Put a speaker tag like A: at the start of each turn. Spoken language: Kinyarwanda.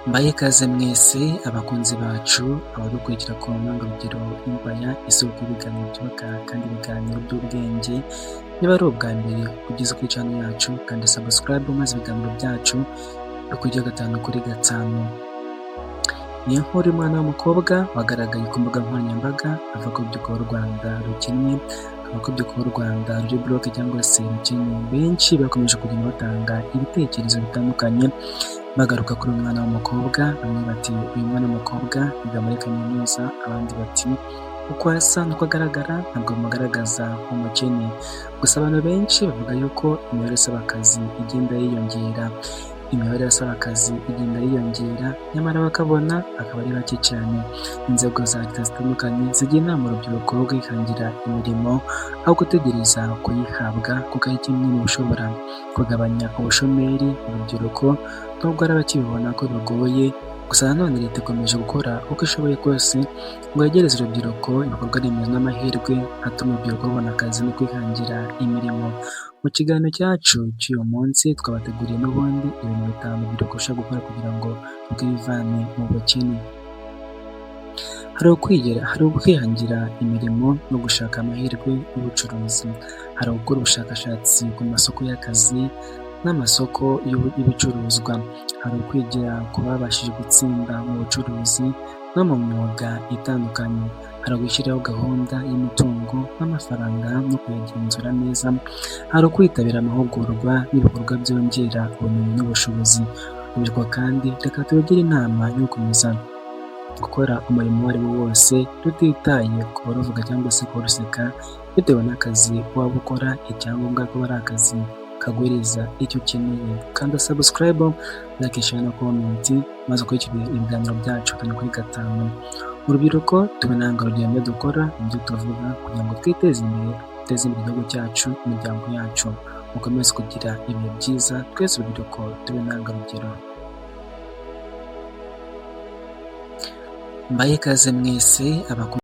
A: Mbahe ikaze mwese abakunzi bacu, abadukurikira ku Ntangarugero Empire, isoko y'ibiganiro byubaka kandi ibiganiro by'ubwenge. Niba ari ubwa mbere ugeze kuri channel yacu, kanda subscribe maze ibiganiro byacu bikujye 5 kuri 5. Ni inkuru y'umwana w'umukobwa wagaragaye ku mbuga nkoranyambaga avuga ko urubyiruko rw'u Rwanda rukennye, avuga ko urubyiruko rw'u Rwanda ruri broke cyangwa se rukennye. Benshi bakomeje kugenda batanga ibitekerezo bitandukanye bagaruka kuri uyu mwana w'umukobwa. Bamwe bati: "Uyu mwana w'umukobwa yiga muri kaminuza", abandi bati: "Uko asa n'uko agaragara ntabwo bimugaragaza nk'umukene". Gusa abantu benshi bavuga yuko imibare isaba akazi igenda yiyongera, imibare y'abasaba akazi igenda yiyongera, nyamara bakabona akaba ari bake cyane. Inzego za leta zitandukanye zigira inama urubyiruko rwo kwihangira imirimo aho gutegereza kuyihabwa, kuko ari kimwe mu bishobora kugabanya ubushomeri mu rubyiruko, nubwo hari abakibibona ko bigoye. Gusa nanone leta ikomeje gukora uko ishoboye kose ngo yegereze urubyiruko ibikorwa remezo n'amahirwe atuma urubyiruko rubona akazi no kwihangira imirimo. Mu kiganiro cyacu cy'uyu munsi twabateguriye n'ubundi ibintu bitanu urubyiruko rushobora gukora kugira ngo rwivane mu bukene. Hari ukwihangira imirimo no gushaka amahirwe y'ubucuruzi, hari ugukora ubushakashatsi ku masoko y'akazi n'amasoko y'ibicuruzwa, hari ukwigira ku babashije gutsinda mu bucuruzi no mu myuga itandukanye, hari ugushyiraho gahunda y'imitungo n'amafaranga no kuyagenzura neza, hari ukwitabira amahugurwa n'ibikorwa byongera ubumenyi n'ubushobozi. Urubyiruko kandi reka tubagire inama yo gukomeza gukora umurimo uwo ari wo wose tutitaye ku baruvuga cyangwa se kuruseka bitewe n'akazi waba ukora, icyangombwa kuba ari akazi kaguhereza icyo ukeneye. Kanda subscribe, like, share na comment maze ukurikire ibiganiro byacu 5 kuri 5. Urubyiruko tube intangarugero mu byo dukora, mu byo tuvuga, kugira ngo twiteze imbere, duteze imbere igihugu cyacu, imiryango yacu. Mukomeze kugira ibihe byiza. Twese urubyiruko tube intangarugero. Mbahe ikaze mwese abakunzi.